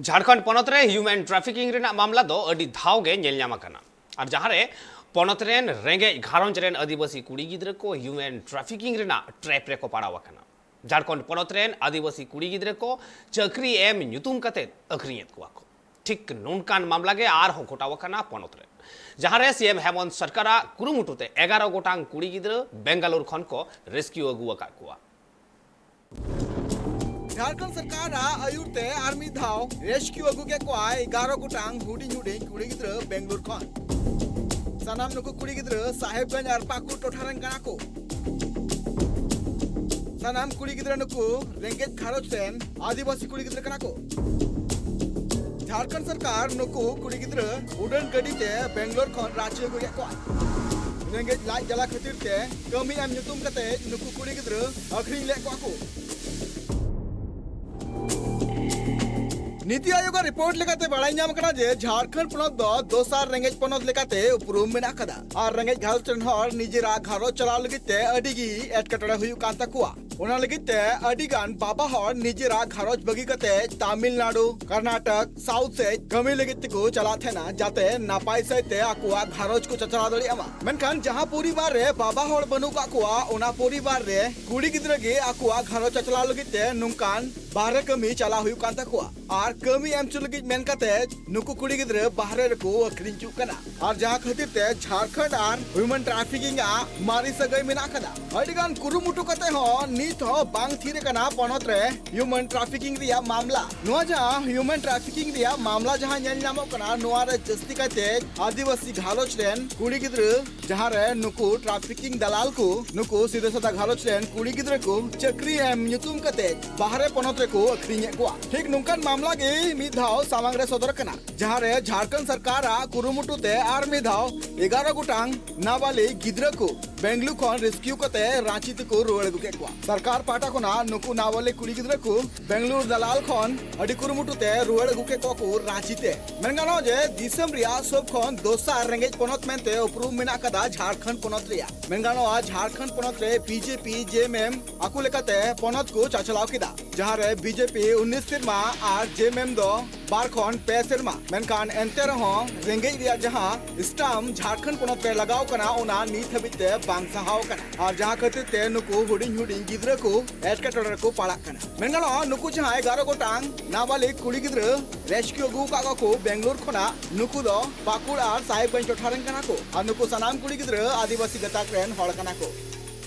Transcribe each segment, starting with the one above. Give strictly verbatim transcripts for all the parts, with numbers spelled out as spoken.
ᱡᱷᱟᱲᱠᱷᱚᱸᱰ ᱯᱚᱱᱚᱛ ᱨᱮ ᱦᱤᱭᱩᱢᱮᱱ ᱴᱨᱟᱯᱷᱤᱠᱤᱝ ᱨᱮᱱᱟᱜ ᱢᱟᱢᱞᱟ ᱫᱚ ᱟᱹᱰᱤ ᱫᱷᱟᱣ ᱜᱮ ᱧᱮᱞ ᱧᱟᱢ ᱟᱠᱟᱱᱟ, ᱟᱨ ᱡᱟᱦᱟᱸ ᱨᱮ ᱯᱚᱱᱚᱛ ᱨᱮᱱ ᱨᱮᱸᱜᱮᱡ ᱜᱷᱟᱨᱚᱸᱡᱽ ᱨᱮᱱ ᱟᱹᱫᱤᱵᱟᱹᱥᱤ ᱠᱩᱲᱤ ᱜᱤᱫᱽᱨᱟᱹ ᱠᱚ ᱦᱤᱭᱩᱢᱮᱱ ᱴᱨᱟᱯᱷᱤᱠᱤᱝ ᱨᱮᱱᱟᱜ ᱴᱨᱮᱯ ᱨᱮᱠᱚ ᱯᱟᱲᱟᱣ ᱟᱠᱟᱱᱟ᱾ ᱡᱷᱟᱲᱠᱷᱚᱸᱰ ᱯᱚᱱᱚᱛ ᱨᱮᱱ ᱟᱹᱫᱤᱵᱟᱹᱥᱤ ᱠᱩᱲᱤ ᱜᱤᱫᱽᱨᱟᱹ ᱠᱚ ᱪᱟᱹᱠᱨᱤ ᱮᱢ ᱧᱩᱛᱩᱢ ᱠᱟᱛᱮ ᱟᱹᱠᱷᱨᱤᱧᱮᱫ ᱠᱚᱣᱟ ᱠᱚ᱾ ᱴᱷᱤᱠ ᱱᱚᱝᱠᱟᱱ ᱢᱟᱢᱞᱟ ᱜᱮ ᱟᱨᱦᱚᱸ ᱜᱷᱚᱴᱟᱣ ᱟᱠᱟᱱᱟ ᱯᱚᱱᱚᱛ ᱨᱮ, ᱡᱟᱦᱟᱸ ᱨᱮ ᱥᱤ ᱮᱢ ᱦᱮᱢᱚᱱᱛ ᱥᱚᱨᱠᱟᱨᱟᱜ ᱠᱩᱨᱩᱢᱩᱴᱩ ᱛᱮ ᱮᱜᱟᱨᱚ ᱜᱚᱴᱟᱝ ᱠᱩᱲᱤ ᱜᱤᱫᱽᱨᱟᱹ ᱵᱮᱝᱜᱟᱞᱳᱨ ᱠᱷᱚᱱ ᱠᱚ ᱨᱮᱥᱠᱤᱭᱩ ᱟᱹᱜᱩ ᱟᱠᱟᱫ ᱠᱚᱣᱟ᱾ ᱡᱷᱟᱲᱠᱷᱚᱸᱰ ᱥᱚᱨᱠᱟᱨᱟᱜ ᱟᱹᱭᱩᱨ ᱛᱮ ᱟᱨ ᱢᱤᱫ ᱫᱷᱟᱣ ᱨᱮᱥᱠᱤᱭᱩ ᱟᱹᱜᱩ ᱠᱮᱫ ᱠᱚᱣᱟ ᱮᱜᱟᱨᱚ ᱜᱚᱴᱟᱝ ᱦᱩᱰᱤᱧ ᱦᱩᱰᱤᱧ ᱠᱩᱲᱤ ᱜᱤᱫᱽᱨᱟᱹ ᱵᱮᱝᱜᱟᱞᱳᱨ ᱠᱷᱚᱱ᱾ ᱥᱟᱱᱟᱢ ᱱᱩᱠᱩ ᱠᱩᱲᱤ ᱜᱤᱫᱽᱨᱟᱹ ᱥᱟᱦᱮᱵᱽᱜᱚᱸᱡᱽ ᱟᱨ ᱯᱟᱹᱠᱩᱲ ᱴᱚᱴᱷᱟ ᱨᱮᱱ ᱠᱟᱱᱟ ᱠᱚ᱾ ᱥᱟᱱᱟᱢ ᱠᱩᱲᱤ ᱜᱤᱫᱽᱨᱟᱹ ᱱᱩᱠᱩ ᱨᱮᱸᱜᱮᱡ ᱜᱷᱟᱨᱚᱸᱡᱽ ᱨᱮᱱ ᱟᱹᱫᱤᱵᱟᱹᱥᱤ ᱠᱩᱲᱤ ᱜᱤᱫᱽᱨᱟᱹ ᱠᱟᱱᱟ ᱠᱚ᱾ ᱡᱷᱟᱲᱠᱷᱚᱸᱰ ᱥᱚᱨᱠᱟᱨ ᱱᱩᱠᱩ ᱠᱩᱲᱤ ᱜᱤᱫᱽᱨᱟᱹ ᱩᱰᱟᱹᱱ ᱜᱟᱹᱰᱤ ᱛᱮ ᱵᱮᱝᱜᱟᱞᱳᱨ ᱠᱷᱚᱱ ᱨᱟᱸᱪᱤ ᱟᱹᱜᱩ ᱠᱮᱫ ᱠᱚᱣᱟ᱾ ᱨᱮᱸᱜᱮᱡ ᱞᱟᱡ ᱡᱟᱞᱟ ᱠᱷᱟᱹᱛᱤᱨ ᱛᱮ ᱠᱟᱹᱢᱤ ᱮᱢ ᱧᱩᱛᱩᱢ ᱠᱟᱛᱮ ᱱᱩᱠᱩ ᱠᱩᱲᱤ ᱜᱤᱫᱽᱨᱟᱹ ᱟᱹᱠᱷᱨᱤᱧ ᱞᱮᱫ ᱠᱚᱣᱟ ᱠᱚ᱾ ᱱᱤᱛᱤ ᱟᱭᱳᱜᱟᱜ ᱨᱤᱯᱳᱨᱴ ᱞᱮᱠᱟᱛᱮ ᱵᱟᱲᱟᱭ ᱧᱟᱢ ᱟᱠᱟᱱᱟ ᱡᱮ ᱡᱷᱟᱲᱠᱷᱚᱸᱰ ᱯᱚᱱᱚᱛ ᱫᱚ ᱫᱚᱥᱟᱨ ᱨᱮᱸᱜᱮᱡ ᱯᱚᱱᱚᱛ ᱞᱮᱠᱟᱛᱮ ᱩᱯᱨᱩᱢ ᱢᱮᱱᱟᱜ ᱟᱠᱟᱫᱟ ᱟᱨ ᱨᱮᱸᱜᱮᱡ ᱜᱷᱟᱨᱚᱸᱡᱽ ᱨᱮᱱ ᱦᱚᱲ ᱱᱤᱡᱮᱨᱟᱜ ᱜᱷᱟᱨᱚᱸᱡᱽ ᱪᱟᱞᱟᱣ ᱞᱟᱹᱜᱤᱫ ᱛᱮ ᱟᱹᱰᱤ ᱜᱮ ᱮᱴᱠᱮᱴᱚᱬᱮ ᱦᱩᱭᱩᱜ ᱠᱟᱱ ᱛᱟᱠᱚᱣᱟ᱾ ᱚᱱᱟ ᱞᱟᱹᱜᱤᱫ ᱛᱮ ᱟᱹᱰᱤ ᱜᱟᱱ ᱵᱟᱵᱟ ᱦᱚᱲ ᱱᱤᱡᱮᱨᱟᱜ ᱜᱷᱟᱨᱚᱸᱡᱽ ᱵᱟᱹᱜᱤ ᱠᱟᱛᱮ ᱛᱟᱢᱤᱞᱱᱟᱲᱩ, ᱠᱚᱨᱱᱟᱴᱚᱠ, ᱥᱟᱣᱩᱛᱷ ᱥᱮᱫ ᱠᱟᱹᱢᱤ ᱞᱟᱹᱜᱤᱫ ᱛᱮᱠᱚ ᱪᱟᱞᱟᱜ ᱛᱟᱦᱮᱱᱟ, ᱡᱟᱛᱮ ᱱᱟᱯᱟᱭ ᱥᱟᱹᱦᱤᱡ ᱛᱮ ᱟᱠᱚᱣᱟᱜ ᱜᱷᱟᱨᱚᱸᱡᱽ ᱠᱚ ᱪᱟᱪᱞᱟᱣ ᱫᱟᱲᱮᱭᱟᱜ ᱢᱟ᱾ ᱢᱮᱱᱠᱷᱟᱱ ᱡᱟᱦᱟᱸ ᱯᱚᱨᱤᱵᱟᱨ ᱨᱮ ᱵᱟᱵᱟ ᱦᱚᱲ ᱵᱟᱹᱱᱩᱜ ᱠᱟᱜ ᱠᱚᱣᱟ, ᱚᱱᱟ ᱯᱚᱨᱤᱵᱟᱨ ᱨᱮ ᱠᱩᱲᱤ ᱜᱤᱫᱽᱨᱟᱹ ᱜᱮ ᱟᱠᱚᱣᱟᱜ ᱜᱷᱟᱨᱚᱸᱡᱽ ᱪᱟᱪᱞᱟᱣ ᱞᱟᱹᱜᱤᱫ ᱛᱮ ᱱᱚᱝᱠᱟᱱ ᱵᱟᱦᱨᱮ ᱠᱟᱹᱢᱤ ᱪᱟᱞᱟᱣ ᱦᱩᱭᱩᱜ ᱠᱟᱱ ᱛᱟᱠᱚᱣᱟ᱾ ᱟᱨ ᱠᱟᱹᱢᱤ ᱮᱢ ᱦᱚᱪᱚ ᱞᱟᱹᱜᱤᱫ ᱢᱮᱱ ᱠᱟᱛᱮ ᱱᱩᱠᱩ ᱠᱩᱲᱤ ᱜᱤᱫᱽᱨᱟᱹ ᱵᱟᱦᱨᱮ ᱨᱮᱠᱚ ᱟᱹᱠᱷᱨᱤᱧ ᱦᱚᱪᱚᱜ ᱠᱟᱱᱟ᱾ ᱟᱨ ᱡᱟᱦᱟᱸ ᱠᱷᱟᱹᱛᱤᱨ ᱛᱮ ᱡᱷᱟᱲᱠᱷᱚᱸᱰ ᱟᱨ ᱦᱤᱭᱩᱢᱮᱱ ᱴᱨᱟᱯᱷᱤᱠᱤᱝ ᱟᱜ ᱢᱟᱨᱮ ᱥᱟᱹᱜᱟᱹᱭ ᱢᱮᱱᱟᱜ ᱟᱠᱟᱫᱟ᱾ ᱟᱹᱰᱤ ᱜᱟᱱ ᱠᱩᱨᱩᱢᱩᱴᱩ ᱠᱟᱛᱮ ᱦᱚᱸ ᱱᱤᱛ ᱦᱚᱸ ᱵᱟᱝ ᱛᱷᱤᱨ ᱟᱠᱟᱱᱟ ᱯᱚᱱᱚᱛ ᱨᱮ ᱦᱤᱭᱩᱢᱮᱱ ᱴᱨᱟᱯᱷᱤᱠᱤᱝ ᱨᱮᱭᱟᱜ ᱢᱟᱢᱞᱟ᱾ ᱱᱚᱣᱟ ᱡᱟᱦᱟᱸ ᱦᱤᱭᱩᱢᱮᱱ ᱴᱨᱟᱯᱷᱤᱠᱤᱝ ᱨᱮᱭᱟᱜ ᱢᱟᱢᱞᱟ ᱡᱟᱦᱟᱸ ᱧᱮᱞ ᱧᱟᱢᱚᱜ ᱠᱟᱱᱟ, ᱱᱚᱣᱟ ᱨᱮ ᱡᱟᱹᱥᱛᱤ ᱠᱟᱭᱛᱮ ᱟᱹᱫᱤᱵᱟᱹᱥᱤ ᱜᱷᱟᱨᱚᱸᱡᱽ ᱨᱮᱱ ᱠᱩᱲᱤ ᱜᱤᱫᱽᱨᱟᱹ, ᱡᱟᱦᱟᱸ ᱨᱮ ᱱᱩᱠᱩ ᱴᱨᱟᱯᱷᱤᱠᱤᱝ ᱫᱟᱞᱟᱞ ᱠᱚ ᱱᱩᱠᱩ ᱥᱤᱫᱟᱹ ᱥᱟᱫᱟ ᱜᱷᱟᱨᱚᱸᱡᱽ ᱨᱮᱱ ᱠᱩᱲᱤ ᱜᱤᱫᱽᱨᱟᱹ ᱠᱚ ᱪᱟᱹᱠᱨᱤ ᱮᱢ ᱧᱩᱛᱩᱢ ᱠᱟᱛᱮ ᱵᱟᱦᱨᱮ ᱯᱚᱱᱚᱛ ᱨᱮᱠᱚ ᱟᱹᱠᱷᱨᱤᱧᱮᱫ ᱠᱚᱣᱟ᱾ ᱴᱷᱤᱠ ᱱᱚᱝᱠᱟᱱ ᱢᱟᱢᱞᱟ ᱜᱮ ᱢᱤᱫ ᱫᱷᱟᱣ ᱥᱟᱢᱟᱝ ᱨᱮ ᱥᱚᱫᱚᱨ ᱟᱠᱟᱱᱟ, ᱡᱟᱦᱟᱸ ᱨᱮ ᱡᱷᱟᱲᱠᱷᱚᱸᱰ ᱥᱚᱨᱠᱟᱨᱟᱜ ᱠᱩᱨᱩᱢᱩᱴᱩ ᱛᱮ ᱟᱨ ᱢᱤᱫ ᱫᱷᱟᱣ ᱮᱜᱟᱨᱚ ᱜᱚᱴᱟᱝ ᱱᱟᱵᱟᱞᱤᱜ ᱜᱤᱫᱽᱨᱟᱹ ᱠᱚ ᱵᱮᱝᱜᱟᱞᱩᱨᱩ ᱠᱷᱚᱱ ᱨᱮᱥᱠᱤᱭᱩ ᱠᱟᱛᱮ ᱨᱟᱸᱪᱤ ᱛᱮᱠᱚ ᱨᱩᱣᱟᱹᱲ ᱟᱹᱜᱩ ᱠᱮᱫ ᱠᱚᱣᱟ᱾ ᱥᱚᱨᱠᱟᱨ ᱯᱟᱦᱴᱟ ᱠᱷᱚᱱᱟᱜ ᱱᱩᱠᱩ ᱱᱟᱵᱟᱞᱤᱜ ᱠᱩᱲᱤ ᱜᱤᱫᱽᱨᱟᱹ ᱠᱚ ᱵᱮᱝᱜᱟᱞᱩᱨᱩ ᱫᱟᱞᱟᱞ ᱠᱷᱚᱱ ᱟᱹᱰᱤ ᱠᱩᱨᱩᱢᱩᱴᱩ ᱛᱮ ᱨᱩᱣᱟᱹᱲ ᱟᱹᱜᱩ ᱠᱮᱫ ᱠᱚᱣᱟ ᱠᱚ ᱨᱟᱸᱪᱤ ᱛᱮ᱾ ᱢᱮᱱ ᱜᱟᱱᱚᱜᱼᱟ ᱡᱮ ᱫᱤᱥᱚᱢ ᱨᱮᱭᱟᱜ ᱥᱚᱵ ᱠᱷᱚᱱ ᱫᱚᱥᱟᱨ ᱨᱮᱸᱜᱮᱡ ᱯᱚᱱᱚᱛ ᱢᱮᱱᱛᱮ ᱩᱯᱨᱩᱢ ᱢᱮᱱᱟᱜ ᱟᱠᱟᱫᱟ ᱡᱷᱟᱲᱠᱷᱚᱸᱰ ᱯᱚᱱᱚᱛ ᱨᱮᱭᱟᱜ᱾ ᱢᱮᱱ ᱜᱟᱱᱚᱜᱼᱟ ᱡᱷᱟᱲᱠᱷᱚᱸᱰ ᱯᱚᱱᱚᱛ ᱨᱮ ᱵᱤᱡᱮᱯᱤ, ᱡᱮᱮᱢᱮᱢ ᱟᱠᱚ ᱞᱮᱠᱟᱛᱮ ᱯᱚᱱᱚᱛ ᱠᱚ ᱪᱟᱪᱞᱟᱣ ᱠᱮᱫᱟ᱾ ᱡᱟᱦᱟᱸ ᱨᱮ ᱵᱤᱡᱮᱯᱤ ᱩᱱᱤᱥ ᱥᱮᱨᱢᱟ ᱟᱨ ᱡᱮᱮᱢᱮᱢ ᱫᱚ ᱵᱟᱨ ᱠᱷᱚᱱ ᱯᱮ ᱥᱮᱨᱢᱟ᱾ ᱢᱮᱱᱠᱷᱟᱱ ᱮᱱᱛᱮ ᱨᱮᱦᱚᱸ ᱨᱮᱸᱜᱮᱡ ᱨᱮᱭᱟᱜ ᱡᱟᱦᱟᱸ ᱥᱴᱟᱢᱯ ᱡᱷᱟᱲᱠᱷᱚᱸᱰ ᱯᱚᱱᱚᱛ ᱨᱮ ᱞᱟᱜᱟᱣ ᱠᱟᱱᱟ, ᱚᱱᱟ ᱱᱤᱛ ᱦᱟᱹᱵᱤᱡ ᱛᱮ ᱵᱟᱝ ᱥᱟᱦᱟᱣ ᱠᱟᱱᱟ᱾ ᱟᱨ ᱡᱟᱦᱟᱸ ᱠᱷᱟᱹᱛᱤᱨ ᱛᱮ ᱱᱩᱠᱩ ᱦᱩᱰᱤᱧ ᱦᱩᱰᱤᱧ ᱜᱤᱫᱽᱨᱟᱹ ᱠᱚ ᱮᱴᱠᱮᱴᱚᱬᱮ ᱨᱮᱠᱚ ᱯᱟᱲᱟᱜ ᱠᱟᱱᱟ᱾ ᱢᱮᱱ ᱜᱟᱱᱚᱜᱼᱟ, ᱱᱩᱠᱩ ᱡᱟᱦᱟᱸ ᱮᱜᱟᱨᱚ ᱜᱚᱴᱟᱝ ᱱᱟᱵᱟᱞᱤᱜ ᱠᱩᱲᱤ ᱜᱤᱫᱽᱨᱟᱹ ᱨᱮᱥᱠᱤᱭᱩ ᱟᱹᱜᱩ ᱟᱠᱟᱫ ᱠᱚᱣᱟ ᱠᱚ ᱵᱮᱝᱜᱟᱞᱳᱨ ᱠᱷᱚᱱᱟᱜ, ᱱᱩᱠᱩ ᱫᱚ ᱯᱟᱹᱠᱩᱲ ᱟᱨ ᱥᱟᱦᱮᱵᱽᱜᱚᱸᱡᱽ ᱴᱚᱴᱷᱟ ᱨᱮᱱ ᱠᱟᱱᱟ ᱠᱚ᱾ ᱟᱨ ᱱᱩᱠᱩ ᱥᱟᱱᱟᱢ ᱠᱩᱲᱤ ᱜᱤᱫᱽᱨᱟᱹ ᱟᱹᱫᱤᱵᱟᱹᱥᱤ ᱜᱟᱛᱟᱠ ᱨᱮᱱ ᱦᱚᱲ ᱠᱟᱱᱟ ᱠᱚ᱾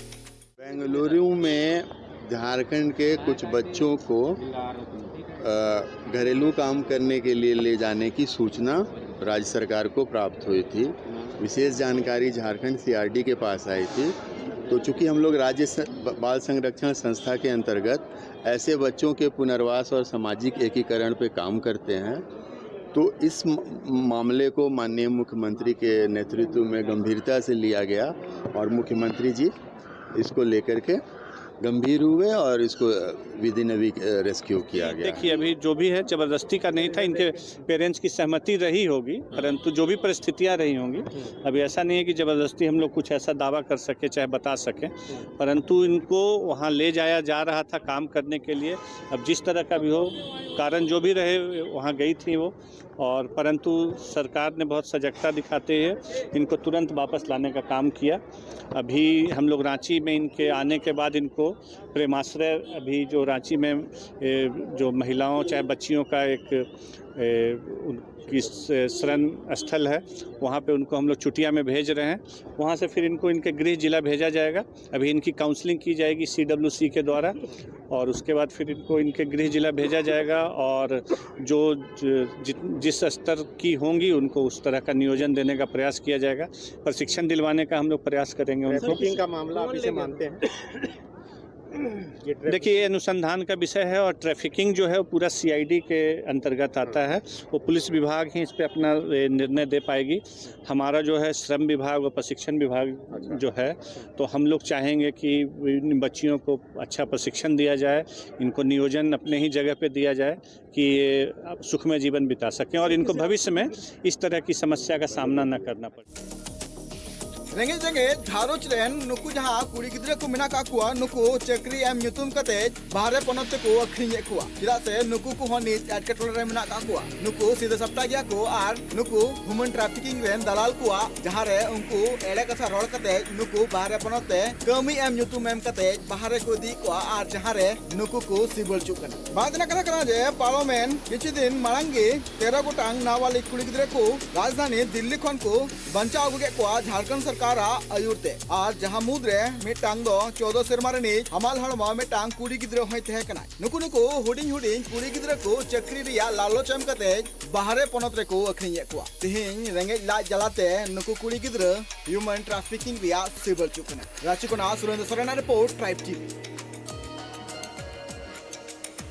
बेंगलुरु में झारखंड के कुछ बच्चों को अ, घरेलू काम करने के लिए ले जाने की सूचना राज्य सरकार को प्राप्त हुई थी। विशेष जानकारी झारखंड सीआरडी के पास आई थी। तो चूंकि हम लोग राज्य स-, ब-, बाल संरक्षण संस्था के अंतर्गत ऐसे बच्चों के पुनर्वास और सामाजिक एकीकरण पे काम करते हैं, तो इस म-, मामले को माननीय मुख्यमंत्री के नेतृत्व में गंभीरता से लिया गया और मुख्यमंत्री जी इसको लेकर के गंभीर हुए और इसको विदिन अ वीक रेस्क्यू किया गया है। देखिए, अभी जो भी है, जबरदस्ती का नहीं था, इनके पेरेंट्स की सहमति रही होगी, परंतु जो भी परिस्थितियां रही होंगी, अभी ऐसा नहीं है कि जबरदस्ती हम लोग कुछ ऐसा दावा कर सके, चाहे बता सके, परंतु इनको वहां ले जाया जा रहा था काम करने के लिए। अब जिस तरह का भी हो, कारण जो भी रहे, वहां गई थी वो। और परंतु सरकार ने बहुत सजगता दिखाते हुए इनको तुरंत वापस लाने का काम किया। अभी हम लोग रांची में इनके आने के बाद इनको प्रेमाश्रय, अभी जो रांची में ए, जो महिलाओं चाहे बच्चियों का एक ए, उनकी स- शरण स्थल है, वहाँ पे उनको हम लोग चुटिया में भेज रहे हैं। वहाँ से फिर इनको इनके गृह जिला भेजा जाएगा। अभी इनकी काउंसलिंग की जाएगी सीडब्ल्यूसी के द्वारा, और उसके बाद फिर इनको इनके गृह जिला भेजा जाएगा। और जो ज- जि- जिस स्तर की होंगी, उनको उस तरह का नियोजन देने का प्रयास किया जाएगा। प्रशिक्षण दिलवाने का हम लोग प्रयास करेंगे उनको। ट्रैफिकिंग का मामला आप इसे मानते हैं? ये ट्रैफिक- देखिए, ये अनुसंधान का विषय है और ट्रैफिकिंग जो है, वो पूरा सीआईडी के अंतर्गत आता है। वो पुलिस विभाग ही इस पे अपना ए, निर्णय दे पाएगी। हमारा जो है, श्रम विभाग और प्रशिक्षण विभाग जो है, तो हम लोग चाहेंगे कि इन बच्चियों को अच्छा प्रशिक्षण दिया जाए, इनको नियोजन अपने ही जगह पे दिया जाए कि ये सुखमय जीवन बिता सकें और इनको भविष्य में इस तरह की समस्या का सामना न करना पड़े। ᱨᱮᱸᱜᱮᱡ ᱨᱮᱸᱜᱮᱡ ᱜᱷᱟᱨᱚᱸᱡᱽ ᱨᱮᱱ ᱱᱩᱠᱩ ᱡᱟᱦᱟᱸ ᱠᱩᱲᱤ ᱜᱤᱫᱽᱨᱟᱹ ᱠᱚ ᱢᱮᱱᱟᱜ ᱠᱟᱜ ᱠᱚᱣᱟ, ᱱᱩᱠᱩ ᱪᱟᱹᱠᱨᱤ ᱮᱢ ᱧᱩᱛᱩᱢ ᱠᱟᱛᱮ ᱵᱟᱦᱨᱮ ᱯᱚᱱᱚᱛ ᱛᱮᱠᱚ ᱟᱹᱠᱷᱨᱤᱧᱮᱫ ᱠᱚᱣᱟ᱾ ᱪᱮᱫᱟᱜ ᱥᱮ ᱱᱩᱠᱩ ᱠᱚᱦᱚᱸ ᱱᱤᱛ ᱮᱴᱠᱮᱴᱚᱬᱮ ᱨᱮ ᱢᱮᱱᱟᱜ ᱠᱟᱜ ᱠᱚᱣᱟ᱾ ᱱᱩᱠᱩ ᱥᱤᱫᱷᱟᱹ ᱥᱟᱯᱴᱟ ᱜᱮᱭᱟ ᱠᱚ ᱟᱨ ᱱᱩᱠᱩ ᱦᱤᱭᱩᱢᱮᱱ ᱴᱨᱟᱯᱷᱤᱠᱤᱝ ᱨᱮᱱ ᱫᱟᱞᱟᱞ ᱠᱚᱣᱟᱜ, ᱡᱟᱦᱟᱸ ᱨᱮ ᱩᱱᱠᱩ ᱮᱲᱮ ᱠᱟᱛᱷᱟ ᱨᱚᱲ ᱠᱟᱛᱮ ᱱᱩᱠᱩ ᱵᱟᱦᱨᱮ ᱯᱚᱱᱚᱛ ᱛᱮ ᱠᱟᱹᱢᱤ ᱮᱢ ᱧᱩᱛᱩᱢ ᱮᱢ ᱠᱟᱛᱮ ᱵᱟᱦᱨᱮ ᱠᱚ ᱤᱫᱤᱭᱮᱫ ᱠᱚᱣᱟ ᱟᱨ ᱡᱟᱦᱟᱸ ᱨᱮ ᱱᱩᱠᱩ ᱠᱚ ᱥᱤᱵᱟᱹᱲ ᱦᱚᱪᱚᱜ ᱠᱟᱱᱟ᱾ ᱵᱟᱫ ᱨᱮᱱᱟᱜ ᱠᱟᱛᱷᱟ ᱠᱟᱱᱟ ᱡᱮ ᱯᱟᱨᱚᱢᱮᱱ ᱠᱤᱪᱷᱩ ᱫᱤᱱ ᱢᱟᱲᱟᱝ ᱜᱮ ᱛᱮᱨᱚ ᱜᱚᱴᱟᱝ ᱱᱟᱵᱟᱞᱤᱜ ᱠᱩᱲᱤ ᱜᱤᱫᱽᱨᱟᱹ ᱠᱚ ᱨᱟᱡᱽᱫᱷᱟᱱᱤ ᱫᱤᱞᱞᱤ ᱠᱷᱚᱱ ᱠᱚ ᱵᱟᱧᱪᱟᱣ ᱟᱹᱜᱩ ᱠᱮᱫ ᱠᱚᱣᱟ ᱡᱷᱟᱲᱠᱷᱚᱸᱰ ᱥᱚᱨᱠᱟᱨᱟᱜ ᱟᱹᱭᱩᱨ ᱛᱮ᱾ ᱟᱨ ᱡᱟᱦᱟᱸ ᱢᱩᱫᱽ ᱨᱮ ᱢᱤᱫᱴᱟᱝ ᱫᱚ ᱪᱳᱫᱽᱫᱳ ᱥᱮᱨᱢᱟ ᱨᱤᱱᱤᱡ ᱦᱟᱢᱟᱞ ᱦᱚᱲᱢᱚ ᱢᱤᱫᱴᱟᱝ ᱠᱩᱲᱤ ᱜᱤᱫᱽᱨᱟᱹ ᱦᱚᱸᱭ ᱛᱟᱦᱮᱸ ᱠᱟᱱᱟᱭ᱾ ᱱᱩᱠᱩ ᱱᱩᱠᱩ ᱦᱩᱰᱤᱧ ᱦᱩᱰᱤᱧ ᱠᱩᱲᱤ ᱜᱤᱫᱽᱨᱟᱹ ᱠᱚ ᱪᱟᱹᱠᱨᱤ ᱨᱮᱭᱟᱜ ᱞᱟᱞᱚᱪ ᱮᱢ ᱠᱟᱛᱮ ᱵᱟᱦᱨᱮ ᱯᱚᱱᱚᱛ ᱨᱮᱠᱚ ᱟᱹᱠᱷᱨᱤᱧᱮᱫ ᱠᱚᱣᱟ᱾ ᱛᱮᱦᱮᱧ ᱨᱮᱸᱜᱮᱡ ᱞᱟᱡ ᱡᱟᱞᱟᱛᱮ ᱱᱩᱠᱩ ᱠᱩᱲᱤ ᱜᱤᱫᱽᱨᱟᱹ ᱦᱤᱭᱩᱢᱮᱱ ᱴᱨᱟᱯᱷᱤᱠᱤᱝ ᱨᱮᱭᱟᱜ ᱥᱤᱵᱟᱹᱲ ᱦᱚᱪᱚᱜ ᱠᱟᱱᱟ᱾ ᱨᱟᱺᱪᱤ ᱠᱷᱚᱱᱟᱜ ᱥᱩᱨᱮᱱᱫᱨᱚ ᱥᱚᱨᱮᱱᱟᱜ ᱨᱤᱯᱳᱨᱴ, ᱴᱨᱟᱭᱤᱵᱽ ᱴᱤᱵᱷᱤ᱾